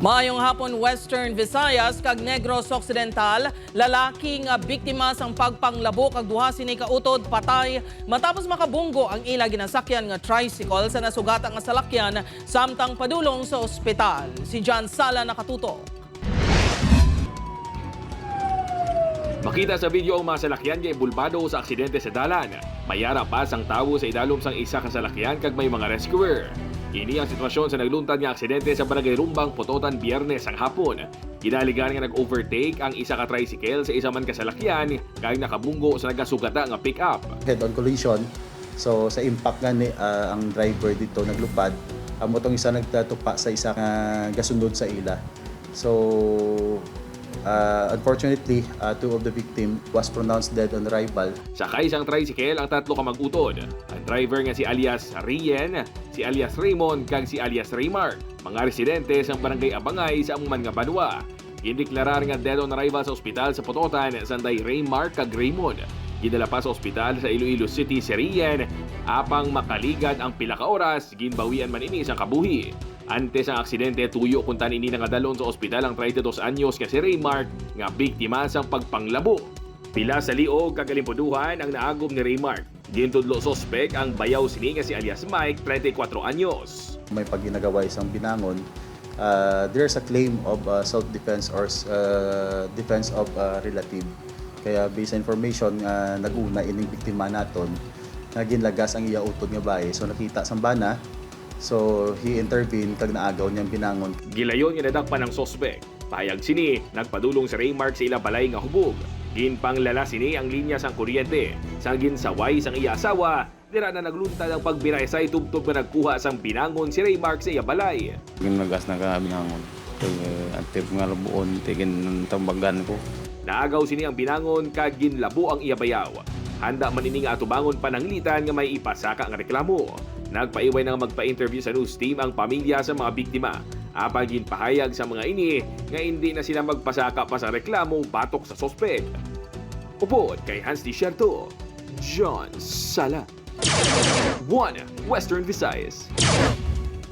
Maayong hapon, Western Visayas kag Negros Occidental. Lalaki nga biktima sang pagpanglabo kag duha sini ka utod patay matapos makabunggo ang ila ginasakyan nga tricycle sa nasugata nga salakyan samtang padulong sa ospital. Si John Sala nakatutok. Makita sa video ang mga salakyan nga ibulbado sa aksidente sa dalan. Mayara pa sang tawo sa idalom sang isa ka salakyan kag may mga rescuer. Ini ang sitwasyon sa nagluntad nga aksidente sa Barangay Rumbang, Pototan, Biyernes ang hapon. Ginaligan nga nag-overtake ang isa ka tricycle sa isa man ka salakyan kag nakabunggo sa nagasugata nga pick-up. Head-on collision. So sa impact nga ni ang driver dito naglupad, amo tong isa nagtatupa sa isa nga gasunod sa ila. So unfortunately, two of the victim was pronounced dead on arrival. Sakay sang tricycle ang tatlo ka mag-utod. Ang driver nga si alias Rien, si alias Raymond kag si alias Raymar. Mga residente sang Barangay Abangay sa amuman nga banwa. Gideklarar nga dead on arrival sa ospital sa Pototan sanday Raymar kag Raymond. Gidala pa sa ospital sa Iloilo City si Rien apang makaligad ang pila ka oras, ginbawian man ini sang kabuhi. Antes ang aksidente, tuyo kung ini nangadalon sa ospital ang 32 anyos nga si Raymark nga biktima sang pagpanglabo. Pila sa liog kag kalimpuduhan ang naagom ni Raymark. Gintudlo sospek ang bayaw sini nga si alias Mike, 34 anyos. May pagginagawa isang binangon, there's a claim of self-defense or defense of relative. Kaya based sa information, naguna ining biktima naton nga ginlagas ang iya utod nga bae. So nakita sang bana, so he intervened kag naagaw niyang binangon. Gilayon nga nadakpan ang sospek. Payag sini, nagpadulong si Raymark sa ila balay nga hubog. Ginpanglala sini ang linya sang kuryente. Sang ginsaway sang iya asawa, dira na nagluntad ang pagbiray sa tubtob nga nagkuha sang binangon si Raymark sa iya balay. Ginlagas na ka binangon. Antip nga labuon, tigin tambagan ko. Naagaw sini ang binangon kag ginlabo ang iya bayaw. Handa man ini nga atubangon pananglitan nga may ipasaka nga reklamo. Nagpaiway nga magpa-interview sa news team ang pamilya sa mga biktima. Apang ginpahayag sa mga ini nga hindi na sila magpasaka pa sa reklamo batok sa sospek. Upod kay Hans Dicierto, John Sala. 1 Western Visayas.